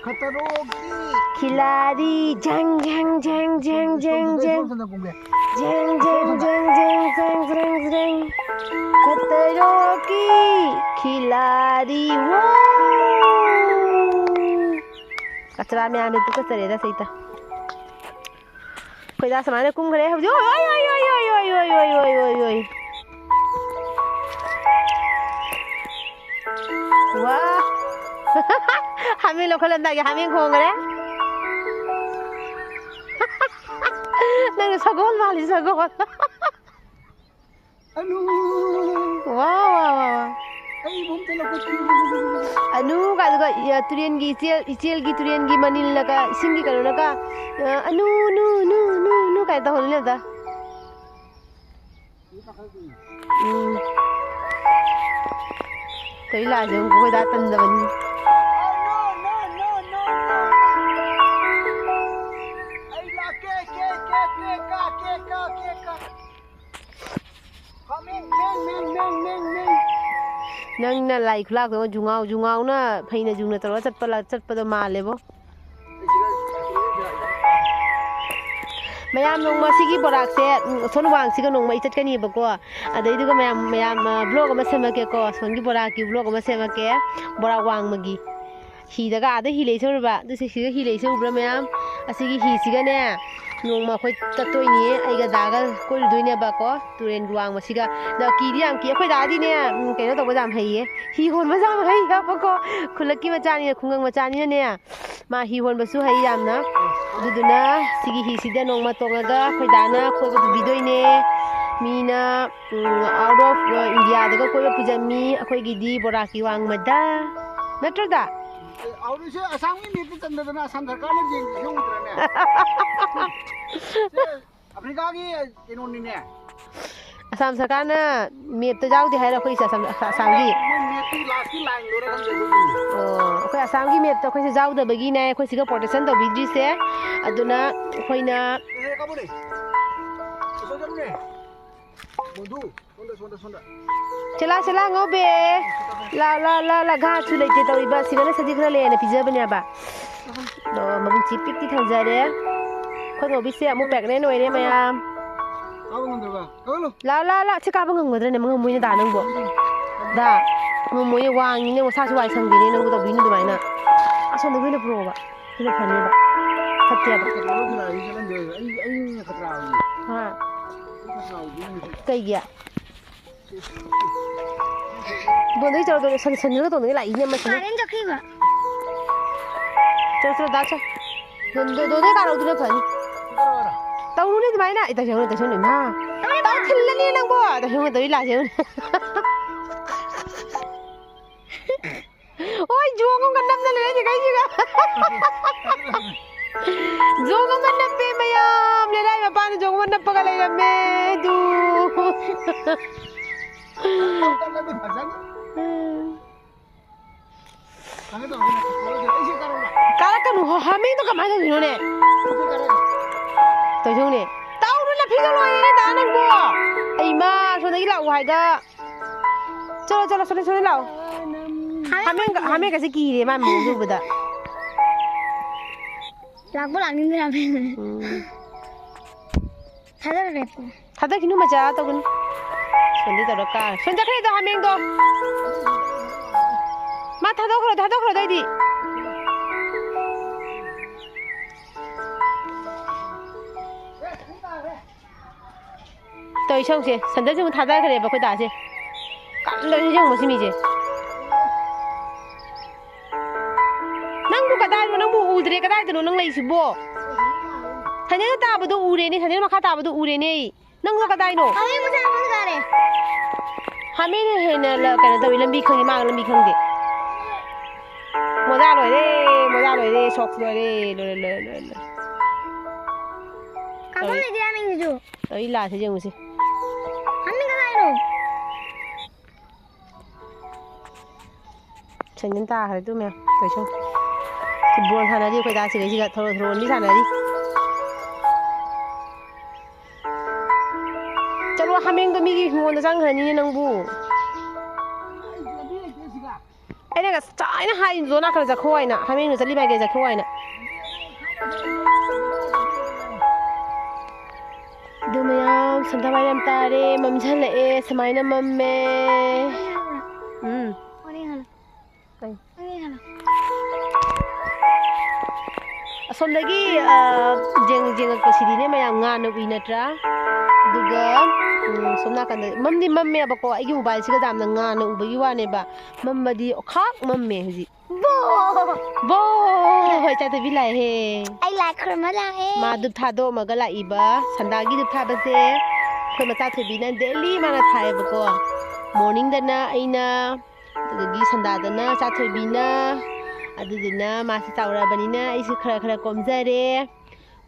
ꯈꯇꯔꯣꯀꯤ ꯈꯤꯂꯥꯔꯤ, ꯖꯪ, ꯖꯪ, ꯖꯪ, ꯖꯪ, ꯖꯪ꯫ ꯁꯣꯝꯗ ꯀꯨꯝꯒꯦ꯫ ꯖꯪ, ꯖꯪ, ꯖꯪ, ꯖꯪ, ꯖꯪ, ꯖꯪ, ꯖꯪ꯫ ꯈꯇꯔꯣꯀꯤ ꯈꯤꯂꯥꯔꯤ, ꯋꯥꯎ! ꯀꯆꯔꯥ ꯃꯌꯥꯝꯗꯣ ꯇꯨꯀꯠꯆꯔꯦꯗ ꯁꯩꯇ꯫ ꯑꯩꯈꯣꯏ ꯗꯥ ꯁꯨꯃꯥꯏꯅ ꯀꯨꯝꯈ꯭ꯔꯦ ꯍꯧꯖꯤꯛ꯫ ꯑꯣꯏ, ꯑꯣꯏ, ꯑꯣꯏ꯫ ꯋꯥ! ꯍꯥꯃꯦꯡ ꯂꯧꯈꯠꯂꯝꯗꯥꯏꯒꯤ ꯍꯥꯃꯦꯡ ꯈꯣꯡꯈ꯭ꯔꯦ꯫ ꯅꯪꯅ ꯁꯒꯣꯜ ꯃꯥꯜꯂꯤ, ꯁꯒꯣꯜ꯫ ꯑꯅꯨ! ꯋꯥ, ꯋꯥ, ꯋꯥ, ꯋꯥ꯫ ꯑꯩꯕꯨ ꯑꯝꯇ ꯂꯧꯈꯠꯄꯤꯌꯨ꯫ ꯑꯅꯨ ꯀꯥꯏꯗꯨꯒ, ꯌꯥ, ꯇꯨꯔꯦꯟꯒꯤ ꯏꯆꯦꯜ, ꯏꯆꯦꯜꯒꯤ ꯇꯨꯔꯦꯟꯒꯤ ꯃꯅꯤꯜꯅꯒ, ꯏꯁꯤꯡꯒꯤ ꯀꯩꯅꯣꯅꯒ, ꯑ, "ꯑꯅꯨ, ꯅꯨ, ꯅꯨ, ꯅꯨ, ꯅꯨ" ꯀꯥꯏꯅ ꯇꯧꯍꯜꯂꯤ ꯑꯝꯇ꯫ ꯎꯝ꯫ ꯀꯔꯤ ꯂꯥꯛꯑꯁꯦ ꯑꯃꯨꯛ ꯑꯩꯈꯣꯏ ꯗꯥ ꯇꯟꯗꯕꯅꯤ꯫ ꯅꯪꯅ ꯂꯥꯏ ꯈꯨꯂꯥꯛꯇꯣ ꯖꯨꯉꯥꯎ ꯖꯨꯉꯥꯎꯅ ꯐꯩꯅ ꯖꯨꯡꯅ ꯇꯧꯔꯒ ꯆꯠꯄ ꯂ-, ꯆꯠꯄꯗꯣ ꯃꯥꯜꯂꯦꯕꯣ꯫ ꯃꯌꯥꯝ ꯅꯣꯡꯃ ꯁꯤꯒꯤ ꯕꯣꯔꯥꯛꯁꯦ, ꯎꯝ, ꯑꯁꯣꯟ ꯋꯥꯡꯁꯤꯒ ꯅꯣꯡꯃ ꯑꯩ ꯆꯠꯀꯅꯤꯕꯀꯣ꯫ ꯑꯗꯩꯗꯨꯒ ꯃꯌꯥꯝ, ꯃꯌꯥꯝ, ꯑ, vlog ꯑꯃ ꯁꯦꯝꯃꯛꯀꯦꯀꯣ꯫ ꯑꯁꯣꯟꯒꯤ ꯕꯣꯔꯥꯛꯀꯤ vlog ꯑꯃ ꯁꯦꯝꯃꯛꯀꯦ꯫ ꯕꯣꯔꯥꯛ ꯋꯥꯡꯃꯒꯤ꯫ ꯍꯤꯗꯒ ꯑꯥꯗ ꯍꯤ ꯂꯩꯁꯦ ꯎꯔꯕ? ꯑꯗꯨ ꯁꯤ ꯁꯤꯒ ꯍꯤ ꯂꯩꯁꯦ ꯎꯕ꯭ꯔꯥ ꯃꯌꯥꯝ? ꯑꯁꯤꯒꯤ ꯍꯤꯁꯤꯒꯅꯦ, ꯅꯣꯡꯃ ꯑꯩꯈꯣꯏ ꯆꯠꯇꯣꯏꯅꯤ꯫ ꯑꯩꯒ ꯗꯥꯒ ꯀꯣꯏꯔꯨꯗꯣꯏꯅꯦꯕꯀꯣ꯫ ꯇꯨꯔꯦꯟꯒꯤ ꯋꯥꯡꯃꯁꯤꯒ꯫ ꯑꯗꯣ ꯀꯤꯗꯤ ꯌꯥꯝ ꯀꯤ꯫ ꯑꯩꯈꯣꯏ ꯗꯥꯗꯤꯅꯦ, ꯎꯝ, ꯀꯩꯅꯣ ꯇꯧꯕ ꯌꯥꯝ ꯍꯩꯌꯦ꯫ ꯍꯤ ꯍꯣꯟꯕꯁꯨ ꯌꯥꯝ ꯍꯩ ꯍꯥꯏꯕꯀꯣ꯫ ꯈꯨꯜꯂꯛꯀꯤ ꯃꯆꯥꯅꯤꯅ, ꯈꯨꯡꯒꯪ ꯃꯆꯥꯅꯤꯅꯅꯦ꯫ ꯃꯥ ꯍꯤ ꯍꯣꯟꯕꯁꯨ ꯍꯩ ꯌꯥꯝꯅ꯫ ꯑꯗꯨꯗꯨꯅ ꯁꯤꯒꯤ ꯍꯤꯁꯤꯗ ꯅꯣꯡꯃ ꯇꯣꯡꯉꯒ ꯑꯩꯈꯣꯏ ꯗꯥꯅ ꯀꯣꯏꯕ ꯄꯨꯕꯤꯗꯣꯏꯅꯦ꯫ ꯃꯤꯅ, ꯎꯝ, out of, ꯑ, Indiaꯗꯒ ꯀꯣꯏꯕ ꯄꯨꯖꯃꯤ꯫ ꯑꯩꯈꯣꯏꯒꯤꯗꯤ ꯕꯣꯔꯥꯛꯀꯤ ꯋꯥꯡꯃꯗ꯫ ꯅꯠꯇ꯭ꯔꯣ ꯗꯥ? ꯑꯦ, ꯑꯥꯎꯠꯁꯦ ꯑꯁꯥꯝꯒꯤ ꯃꯦꯞꯇ ꯆꯟꯗꯗꯅ ꯑꯁꯥꯝ ꯁꯔꯀꯥꯔꯅ ꯌꯦꯡ-, ꯌꯦꯡꯉꯨꯗ꯭ꯔꯅꯦ? ꯁꯦ, ꯑꯐ꯭ꯔꯤꯀꯥꯒꯤ ꯀꯩꯅꯣꯅꯤꯅꯦ꯫ ꯑꯁꯥꯝ ꯁꯔꯀꯥꯔꯅ ꯃꯦꯞꯇ ꯌꯥꯎꯗꯦ ꯍꯥꯏꯔꯣ ꯑꯩꯈꯣꯏꯁꯦ ꯑꯁꯥꯝ-, ꯑꯁꯥꯝꯒꯤ? ꯃꯣꯏ ꯃꯦꯞꯀꯤ ꯂꯥꯁꯀꯤ ꯂꯥꯏꯟꯗꯨꯔ ꯈꯪꯗꯦ ꯑꯗꯨꯒꯤ꯫ ꯑꯣ, ꯑꯩꯈꯣꯏ ꯑꯁꯥꯝꯒꯤ ꯃꯦꯞꯇ ꯑꯩꯈꯣꯏꯁꯦ ꯌꯥꯎꯗꯕꯒꯤꯅꯦ ꯑꯩꯈꯣꯏ ꯁꯤꯒ protection ꯇꯧꯕꯤꯗ꯭ꯔꯤꯁꯦ꯫ ꯑꯗꯨꯅ ꯑꯩꯈꯣꯏꯅ ꯑꯦ, ꯀꯥꯕꯨꯅꯦ꯫ ꯁꯣꯝꯗ ꯆꯠꯂꯨꯅꯦ꯫ ꯃꯣꯟꯊꯨ꯫ ꯁꯣꯝꯗ, ꯁꯣꯝꯗ, ꯁꯣꯝꯗ꯫ ꯆꯦꯂꯥ, ꯆꯦꯂꯥ, ꯉꯧꯕꯤ꯫ ꯂꯥ, ꯂꯥ, ꯂꯥ, ꯂꯥ, ꯘꯥꯁꯨ ꯂꯩꯇꯦ ꯇꯧꯔꯤꯕ꯫ ꯁꯤꯗꯅ ꯁꯖꯤ ꯈꯔ ꯂꯩꯌꯦꯅ ꯄꯤꯖꯕꯅꯦꯕ꯫ ꯑꯗꯣ ꯃꯕꯨꯛꯁꯤ ꯄꯤꯛꯇꯤ ꯊꯟꯖꯔꯦ꯫ ꯑꯩꯈꯣꯏ ꯉꯧꯕꯤꯁꯦ ꯑꯃꯨꯛ pregnant ꯑꯣꯏꯔꯦ ꯃꯌꯥꯝ꯫ ꯀꯥꯕ ꯉꯝꯗ꯭ꯔꯕ? ꯀꯥꯈꯠꯂꯣ꯫ ꯂꯥ, ꯂꯥ, ꯂꯥ꯫ ꯁꯤ ꯀꯥꯕ ꯉꯝꯒꯗ꯭ꯔꯅꯦ? ꯉꯝꯃꯣꯏꯅꯦ ꯗꯥ ꯅꯪꯕꯣ꯫ ꯗꯥ, ꯉꯝꯃꯣꯏꯌꯦ, ꯋꯥꯡꯉꯤꯅꯦ, ꯃꯁꯥꯁꯨ ꯋꯥꯏ ꯁꯪꯗꯦꯅꯦ ꯅꯪꯕꯨ ꯇꯧꯕꯤꯅꯨ ꯑꯗꯨꯃꯥꯏꯅ꯫ ꯑꯁꯣꯝꯗ ꯑꯣꯏꯅ ꯄꯨꯔꯛꯑꯣꯕ꯫ ꯁꯤꯅ ꯐꯅꯦꯕ꯫ ꯐꯠꯇꯦꯕ꯫ ꯈꯇ꯭ꯔꯥ ꯑꯣꯏ ꯈꯇ꯭ꯔꯥ ꯑꯣꯏ꯫ ꯑꯩ, ꯑꯩꯅ ꯈꯇ꯭ꯔꯥ ꯑꯣꯏ꯫ ꯍꯥ? ꯑꯩ ꯈꯇ꯭ꯔꯥ ꯑꯣꯏ꯫ ꯀꯩꯒꯤ? ꯗꯣꯟꯗꯣꯏ ꯆꯠꯂꯣ, ꯗꯣꯟꯗꯣꯏ ꯁꯟ-, ꯁꯟꯗꯨꯅ ꯇꯣꯡꯗꯣꯏ ꯂꯥꯛꯏꯅꯦ ꯑꯃꯁꯤꯅ꯫ ꯀꯥꯔꯦꯟ ꯆꯠꯈꯤꯕ꯫ ꯆꯠꯂꯣ, ꯆꯠꯂꯣ, ꯗꯥ ꯆꯠꯂꯣ꯫ ꯗꯣꯟ-, ꯗꯣꯟ-, ꯗꯣꯟꯗꯣꯏ ꯀꯥꯔꯛꯎꯗꯨꯅ ꯐꯅꯤ꯫ ꯇꯧꯅꯨꯅꯦ ꯑꯗꯨꯃꯥꯏꯅ꯫ ꯑꯩ ꯇꯧꯁꯦ ꯌꯦꯡꯉꯨꯅꯦ, ꯇꯧꯁꯦ ꯌꯦꯡꯉꯨꯅꯦ, ꯏꯃꯥ꯫ ꯇꯧꯔꯦ, ꯇꯧ ꯃꯥ꯫ ꯊꯤꯜꯂꯅꯤ ꯅꯪꯕꯣ꯫ ꯇꯧꯁꯦ ꯌꯦꯡꯉꯨꯅꯦ, ꯇꯧꯔꯤ ꯂꯥꯛꯁꯦ ꯌꯦꯡꯉꯨꯅꯦ꯫ ꯍꯣꯏ, ꯖꯣꯡ ꯑꯃꯒ ꯅꯝꯗ ꯂꯩꯔꯦ ꯀꯩꯁꯤꯒ꯫ ꯖꯣꯡ ꯑꯃ ꯅꯞꯄꯦ ꯃꯌꯥꯝ, ꯂꯩꯔꯥꯏ ꯃꯄꯥꯟꯗ ꯖꯣꯡ ꯑꯃ ꯅꯞꯄꯒ ꯂꯩꯔꯝꯃꯦ꯫ ꯑꯗꯨ꯫ ꯎꯝ꯫ ꯀꯥꯔꯛꯀꯅꯨ, ꯍꯣ, ꯍꯥꯃꯦꯡꯗꯣ ꯀꯃꯥꯏꯅ ꯇꯧꯗꯣꯏꯅꯣꯅꯦ? ꯇꯧꯗꯣꯏꯅꯦ꯫ ꯇꯧꯔꯨ, ꯂꯝꯕꯤꯗꯣ ꯂꯣꯏꯔꯦꯅꯦ ꯗꯥ ꯅꯪꯕꯣ꯫ ꯑꯩ ꯃꯥ ꯁꯣꯝꯗꯒꯤ ꯂꯥꯛꯑꯣ ꯍꯥꯏꯗ꯫ ꯆꯠꯂꯣ, ꯆꯠꯂꯣ, ꯁꯣꯝꯗ, ꯁꯣꯝꯗ ꯂꯥꯛꯑꯣ꯫ ꯍꯥꯃꯦꯡ, ꯍꯥꯃꯦꯡꯒꯁꯦ ꯀꯤꯔꯦ ꯃꯥ ꯃꯑꯣꯡꯗꯣ ꯎꯕꯗ꯫ ꯂꯥꯛꯄꯨ ꯂꯥꯛꯅꯤꯡꯗ꯭ꯔꯦ ꯍꯥꯃꯦꯡ꯫ ꯎꯝ꯫ ꯊꯥꯗꯔꯒꯦ꯫ ꯊꯥꯗꯈꯤꯅꯨ, ꯃꯆꯥ ꯇꯧꯒꯅꯨ꯫ ꯁꯣꯝꯗꯤ ꯇꯧꯔ ꯀꯥꯔꯦ꯫ ꯁꯣꯝ ꯆꯠꯈ꯭ꯔꯦꯗꯣ ꯍꯥꯃꯦꯡꯗꯣ꯫ ꯃꯥ ꯊꯥꯗꯣꯛꯈ꯭ꯔꯣ, ꯊꯥꯗꯣꯛꯈ꯭ꯔꯣ ꯑꯗꯩꯗꯤ꯫ ꯇꯧꯏ ꯁꯧꯁꯦ, ꯁꯟꯗꯜꯁꯦ ꯑꯃꯨꯛ ꯊꯥꯗꯈ꯭ꯔꯦꯕ ꯑꯩꯈꯣꯏ ꯗꯥꯁꯦ꯫ ꯀꯝꯗꯧꯔꯤꯅꯣ ꯌꯦꯡꯉꯣ ꯁꯤ ꯃꯤꯁꯦ꯫ ꯅꯪꯕꯨ ꯀꯗꯥꯏꯅꯣ? ꯅꯪꯕꯨ ꯎꯗ꯭ꯔꯦ, ꯀꯗꯥꯏꯗꯅꯣ ꯅꯪ ꯂꯩꯁꯤꯕꯣ? ꯁꯟꯗꯜ ꯇꯥꯕꯗꯣ ꯎꯔꯦꯅꯦ, ꯁꯟꯗꯜ ꯃꯈꯥ ꯇꯥꯕꯗꯣ ꯎꯔꯦꯅꯦ꯫ ꯅꯪꯅ ꯀꯗꯥꯏꯅꯣ? ꯍꯥꯃꯦꯡ ꯃꯆꯥ ꯑꯃ ꯇꯥꯔꯦ꯫ ꯍꯥꯃꯦꯡꯅ ꯍꯦꯟꯅ ꯂ-, ꯀꯩꯅꯣ ꯇꯧꯏ, ꯂꯝꯕꯤ ꯈꯪꯉꯤ, ꯃꯥꯅ ꯂꯝꯕꯤ ꯈꯪꯗꯦ꯫ ꯃꯣꯖꯥ ꯂꯣꯏꯔꯦ, ꯃꯣꯖꯥ ꯂꯣꯏꯔꯦ, ꯁꯣꯛꯁ ꯂꯣꯏꯔꯦ, ꯂꯣꯏꯔꯦ, ꯂꯣꯏꯔꯦ, ꯂꯣꯏꯔꯦ, ꯂꯣꯏꯔꯦ꯫ ꯀꯥꯡꯈꯟ ꯇꯧꯏ꯫ ꯂꯩꯇꯦ ꯍꯥꯃꯦꯡꯁꯤꯁꯨ꯫ ꯇꯧꯏ ꯂꯥꯁꯦ ꯌꯦꯡꯉꯨꯁꯦ꯫ ꯍꯥꯃꯦꯡ ꯀꯗꯥꯏꯅꯣ? ꯁꯦꯟꯖꯤꯟ ꯇꯥꯈ꯭ꯔꯦ ꯇꯨ ꯃꯌꯥꯝ꯫ ꯀꯩꯁꯨ ꯐꯨꯠꯕꯣꯜ ꯁꯥꯟꯅꯔꯤ ꯑꯩꯈꯣꯏ ꯗꯥ ꯁꯤꯈꯩꯁꯤꯒ ꯊꯧꯔꯣ ꯊꯧꯔꯣ ꯑꯅꯤ ꯁꯥꯟꯅꯔꯤ꯫ ꯆꯠꯂꯣ, ꯍꯥꯃꯦꯡꯗꯣ ꯃꯤꯒꯤ ꯍꯤꯡꯒꯣꯜꯗ ꯆꯪꯈ꯭ꯔꯅꯤꯅꯦ ꯅꯪꯕꯨ꯫ ꯑꯩꯅ ꯉꯁꯥꯏꯅ ꯍꯥꯏꯔꯤꯅꯤ, ꯖꯣꯟ ꯅꯥꯀꯟꯗ ꯆꯠꯈꯣ ꯍꯥꯏꯅ, ꯍꯥꯃꯦꯡꯗꯣ ꯆꯠꯂꯤ ꯃꯥꯏꯀꯩ ꯆꯠꯈꯣ ꯍꯥꯏꯅ꯫ ꯑꯗꯨ ꯃꯌꯥꯝ ꯁꯟꯗꯥ ꯋꯥꯏꯔꯝ ꯇꯥꯔꯦ, ꯃꯝꯁꯤꯜꯂꯛꯑꯦ, ꯁꯨꯃꯥꯏꯅ ꯃꯝꯃꯦ꯫ ꯎꯝ꯫ ꯀꯩ? ꯑꯁꯣꯝꯗꯒꯤ, ꯑ, ꯌꯦꯡ-, ꯌꯦꯡꯉꯛꯄꯁꯤꯗꯤꯅꯦ ꯃꯌꯥꯝ ꯉꯥꯟꯅ ꯎꯏ ꯅꯠꯇ꯭ꯔꯥ? ꯑꯗꯨꯒ, ꯎꯝ, ꯁꯣꯝ ꯅꯥꯀꯟꯗ ꯃꯝꯗꯤ ꯃꯝꯃꯦꯕꯀꯣ, ꯑꯩꯒꯤ ꯃꯣꯕꯥꯏꯜꯁꯤꯒ ꯌꯥꯝꯅ ꯉꯥꯟꯅ ꯎꯕꯒꯤ ꯋꯥꯅꯦꯕ꯫ ꯃꯝꯕꯗꯤ ꯑꯣꯈꯥꯛ ꯃꯝꯃꯦ ꯍꯧꯖꯤꯛ꯫ ꯕꯣ! ꯕꯣ! ꯍꯣꯏ, ꯆꯥꯟꯗꯕꯤ ꯂꯥꯛꯑꯦ꯫ ꯑꯩ ꯂꯥꯏ ꯈꯨꯔꯨꯝꯕ ꯂꯥꯛꯑꯦ꯫ ꯃꯥ ꯙꯨꯞ ꯊꯥꯗꯣꯛꯑꯝꯃꯒ ꯂꯥꯛꯏꯕ ꯁꯟꯗꯥꯒꯤ ꯙꯨꯞ ꯊꯥꯕꯁꯦ ꯑꯩꯈꯣꯏ ꯃꯆꯥ ꯊꯣꯏꯕꯤꯅ ꯗꯦꯂꯤ ꯃꯥꯅ ꯊꯥꯏꯌꯦꯕꯀꯣ꯫ ꯃꯣꯔꯅꯤꯡꯗꯅ ꯑꯩꯅ, ꯑꯗꯨꯗꯒꯤ ꯁꯟꯗꯥꯗꯅ ꯆꯥꯊꯣꯏꯕꯤꯅ, ꯑꯗꯨꯗꯨꯅ ꯃꯥꯁꯦ ꯆꯥꯎꯔꯛꯑꯕꯅꯤꯅ ꯑꯩꯁꯨ ꯈꯔ ꯈꯔ ꯀꯣꯝꯖꯔꯦ꯫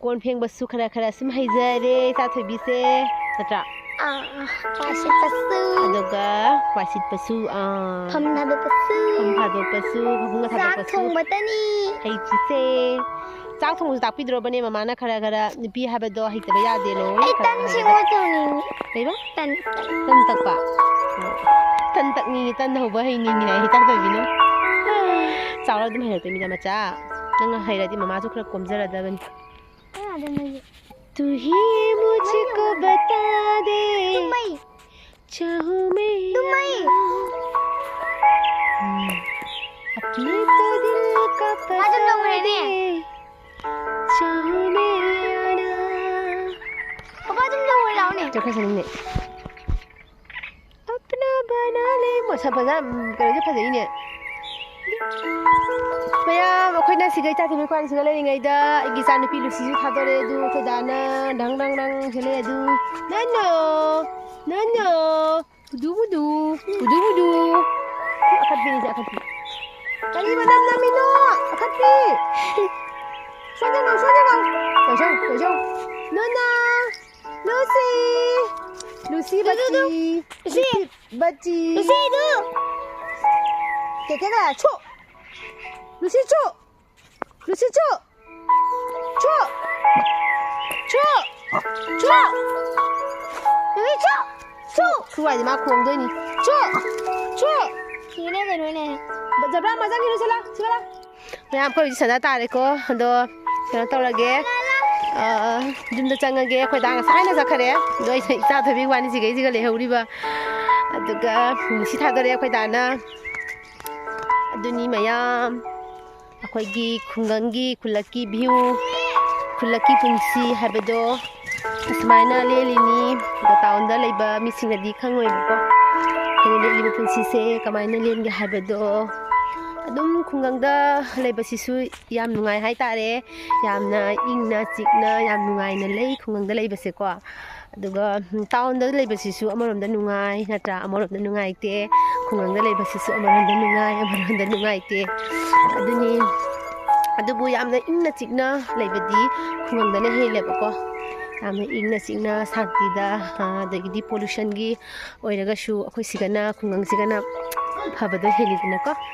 ꯀꯣꯟ ꯐꯦꯡꯕꯁꯨ ꯈꯔ ꯈꯔ ꯁꯨꯝ ꯍꯩꯖꯔꯦ ꯆꯥꯊꯣꯏꯕꯤꯁꯦ, ꯅꯠꯇ꯭ꯔꯥ? ꯑꯥ, ꯋꯥꯏ ꯁꯤꯠꯄꯁꯨ꯫ ꯑꯗꯨꯒ ꯋꯥꯏ ꯁꯤꯠꯄꯁꯨ, ꯑꯥ꯫ ꯐꯝ ꯊꯥꯗꯣꯛꯄꯁꯨ꯫ ꯐꯝ ꯊꯥꯗꯣꯛꯄꯁꯨ, ꯐꯃꯨꯡꯒ ꯆꯥꯛ ꯊꯥꯗꯣꯛꯄꯁꯨ꯫ ꯊꯣꯡꯕꯇꯅꯤ꯫ ꯍꯩ ꯆꯤꯁꯦ꯫ ꯆꯥꯛ ꯊꯣꯡꯕꯁꯨ ꯇꯥꯛꯄꯤꯗ꯭ꯔꯣꯕꯅꯦ ꯃꯃꯥꯅ ꯈꯔ ꯈꯔ? ꯅꯨꯄꯤ ꯍꯥꯏꯕꯗꯣ ꯍꯩꯇꯕ ꯌꯥꯗꯦ, ꯂꯣꯏꯅ ꯑꯩ ꯈꯔ ꯇꯟ ꯈꯔ ꯁꯦꯝꯕ ꯍꯩꯒꯗꯕ꯫ ꯇꯧꯅꯤꯡꯉꯤ꯫ ꯀꯩꯕ? ꯇꯟ, ꯇꯟ꯫ ꯇꯟ ꯇꯛꯄ? ꯑꯣ꯫ ꯇꯟ ꯇꯛꯅꯤꯡꯉꯤ, ꯇꯟ ꯍꯧꯕ ꯍꯩꯅꯤꯡꯉꯤ ꯍꯥꯏ ꯏꯆꯥ ꯊꯣꯏꯕꯤꯅ꯫ ꯆꯥꯎꯔ ꯑꯗꯨꯝ ꯍꯩꯔꯛꯇꯣꯏꯅꯤꯗ ꯃꯆꯥ꯫ ꯅꯪ ꯍꯩꯔꯗꯤ ꯃꯃꯥꯁꯨ ꯈꯔ ꯀꯣꯝꯖꯔꯗꯕꯅꯤ꯫ ꯀꯅꯥꯗꯅꯣ? ꯇꯨ ꯍꯤ ꯃꯨꯖꯤꯀꯣ ꯕꯇꯥ ꯗꯦ꯫ ꯇꯨꯝꯃꯩ꯫ ꯆꯥꯍꯨ ꯃꯦ ꯇꯨꯝꯃꯩ꯫ ꯑꯄꯅꯦ ꯇꯣ ꯗꯤꯜ ꯀꯥ ꯄꯇꯥ ꯃꯥ ꯑꯗꯨꯝ ꯇꯧꯈ꯭ꯔꯦꯅꯦ꯫ ꯗꯦ꯫ ꯆꯥꯍꯨ ꯃꯦ ꯑꯅꯥ꯫ ꯄꯄꯥ ꯑꯗꯨꯝ ꯇꯧꯈ꯭ꯔꯦ, ꯂꯥꯛꯑꯣꯅꯦ꯫ ꯆꯠꯈ꯭ꯔꯁꯅꯨꯅꯦ꯫ ꯑꯄꯅꯥ ꯕꯅꯥ ꯂꯦ꯫ ꯃꯁꯛ ꯐꯖ-, ꯎꯝ, ꯀꯩꯅꯣꯁꯦ ꯐꯖꯩꯅꯦ꯫ ꯃꯌꯥꯝ, ꯑꯩꯈꯣꯏꯅ ꯁꯤꯒ ꯏꯆꯥ ꯊꯣꯏꯕꯤ ꯈ꯭ꯋꯥꯏꯅꯤꯁꯤꯒ ꯂꯩꯔꯤꯉꯩꯗ ꯑꯩꯒꯤ ꯏꯆꯥꯅꯨꯄꯤ ꯂꯨꯁꯤꯁꯨ ꯊꯥꯗꯣꯔꯛꯑꯦ꯫ ꯑꯗꯨ ꯑꯩꯈꯣꯏ ꯗꯥꯅ ꯗꯪ ꯗꯪ ꯗꯪ ꯁꯤꯜꯂꯛꯑꯦ꯫ ꯑꯗꯨ ꯅꯅꯣ, ꯅꯅꯣ, ꯕꯨꯗꯨ ꯕꯨꯗꯨ, ꯕꯨꯗꯨ ꯕꯨꯗꯨ꯫ ꯑꯈꯠꯄꯤꯅꯤꯁꯦ, ꯑꯈꯠꯄꯤ꯫ ꯀꯔꯤ ꯃꯅꯝ ꯅꯝꯃꯤꯅꯣ? ꯑꯈꯠꯄꯤ꯫ ꯁꯣꯟ ꯌꯦꯡꯉꯣ, ꯁꯣꯟ ꯌꯦꯡꯉꯣ꯫ ꯀꯣꯏꯁꯧ, ꯀꯣꯏꯁꯧ꯫ ꯅꯅꯣ, ꯂꯨꯁꯤ꯫ ꯂꯨꯁꯤ ꯕꯆꯤ꯫ ꯂꯨꯁꯤ꯫ ꯂꯨꯁꯤ ꯕꯆꯤ꯫ ꯂꯨꯁꯤꯗꯨ꯫ ꯀꯦꯀꯦ ꯀ ꯁꯨ꯫ ꯂꯨꯁꯤ ꯁꯨ꯫ ꯂꯨꯁꯤ ꯁꯨ꯫ ꯁꯨ꯫ ꯁꯨ꯫ ꯁꯨ꯫ ꯂꯨꯁꯤ ꯁꯨ꯫ ꯁꯨ꯫ ꯁꯨ ꯍꯥꯏꯗꯤ ꯃꯥ ꯈꯣꯡꯗꯣꯏꯅꯤ꯫ ꯁꯨ꯫ ꯁꯨ꯫ ꯁꯤꯅꯦ ꯀꯩꯅꯣꯅꯦ꯫ ꯖꯕ꯭ꯔꯥ ꯃꯖꯥꯡꯒꯤ ꯂꯨꯁꯤꯂꯥ꯫ ꯁꯤꯂꯥ꯫ ꯃꯌꯥꯝ ꯑꯩꯈꯣꯏ ꯍꯧꯖꯤꯛ ꯁꯟꯗꯥ ꯇꯥꯔꯦꯀꯣ꯫ ꯑꯗꯣ ꯀꯩꯅꯣ ꯇꯧꯔꯒꯦ꯫ ꯑ, ꯌꯨꯝꯗ ꯆꯪꯉꯒꯦ꯫ ꯑꯩꯈꯣꯏ ꯗꯥ ꯉꯁꯥꯏꯅ ꯆꯠꯈꯔꯦ꯫ ꯑꯗꯣ ꯑꯩ ꯏꯆꯥ ꯊꯣꯏꯕꯤ ꯋꯥꯅꯤ ꯁꯤꯒꯩꯁꯤꯒ ꯂꯩꯍꯧꯔꯤꯕ꯫ ꯑꯗꯨꯒ ꯂꯨꯁꯤ ꯊꯥꯗꯣꯔꯛꯑꯦ ꯑꯩꯈꯣꯏ ꯗꯥꯅ꯫ ꯑꯗꯨꯅꯤ ꯃꯌꯥꯝ꯫ ꯑꯩꯈꯣꯏꯒꯤ ꯈꯨꯡꯒꯪꯒꯤ ꯈꯨꯜꯂꯛꯀꯤ view, ꯈꯨꯜꯂꯛꯀꯤ ꯄꯨꯟꯁꯤ ꯍꯥꯏꯕꯗꯣ ꯑꯁꯨꯃꯥꯏꯅ ꯂꯦꯜꯂꯤꯅꯤ꯫ ꯑꯗꯣ townꯗ ꯂꯩꯕ ꯃꯤꯁꯤꯡꯅꯗꯤ ꯈꯪꯉꯣꯏꯕꯀꯣ꯫ ꯑꯩꯈꯣꯏꯅ ꯂꯦꯜꯂꯤꯕ ꯄꯨꯟꯁꯤꯁꯦ ꯀꯃꯥꯏꯅ ꯂꯦꯟꯒꯦ ꯍꯥꯏꯕꯗꯣ꯫ ꯑꯗꯨꯝ ꯈꯨꯡꯒꯪꯗ ꯂꯩꯕꯁꯤꯁꯨ ꯌꯥꯝ ꯅꯨꯡꯉꯥꯏ ꯍꯥꯏꯇꯥꯔꯦ꯫ ꯌꯥꯝꯅ ꯏꯪꯅ ꯆꯤꯛꯅ ꯌꯥꯝ ꯅꯨꯡꯉꯥꯏꯅ ꯂꯩ ꯈꯨꯡꯒꯪꯗ ꯂꯩꯕꯁꯦꯀꯣ꯫ ꯑꯗꯨꯒ, ꯎꯝ, townꯗ ꯂꯩꯕꯁꯤꯁꯨ ꯑꯃꯔꯣꯝꯗ ꯅꯨꯡꯉꯥꯏ, ꯅꯠꯇ꯭ꯔꯥ? ꯑꯃꯔꯣꯝꯗ ꯅꯨꯡꯉꯥꯏꯇꯦ꯫ ꯈꯨꯡꯒꯪꯗ ꯂꯩꯕꯁꯤꯁꯨ ꯑꯃꯔꯣꯝꯗ ꯅꯨꯡꯉꯥꯏ, ꯑꯃꯔꯣꯝꯗ ꯅꯨꯡꯉꯥꯏꯇꯦ꯫ ꯑꯗꯨꯅꯤ꯫ ꯑꯗꯨꯕꯨ ꯌꯥꯝꯅ ꯏꯪꯅ ꯆꯤꯛꯅ ꯂꯩꯕꯗꯤ ꯈꯨꯡꯒꯪꯗꯅ ꯍꯦꯜꯂꯦꯕꯀꯣ꯫ ꯌꯥꯝꯅ ꯏꯪꯅ ꯆꯤꯛꯅ ꯁꯥꯟꯇꯤꯗ, ꯑꯗꯒꯤꯗꯤ ꯄꯣꯂꯨꯁꯟꯒꯤ ꯑꯣꯏꯔꯒꯁꯨ ꯑꯩꯈꯣꯏ ꯁꯤꯒꯅ, ꯈꯨꯡꯒꯪꯁꯤꯒꯅ ꯐꯕꯗꯣ ꯍꯦꯜꯂꯤꯗꯅꯀꯣ꯫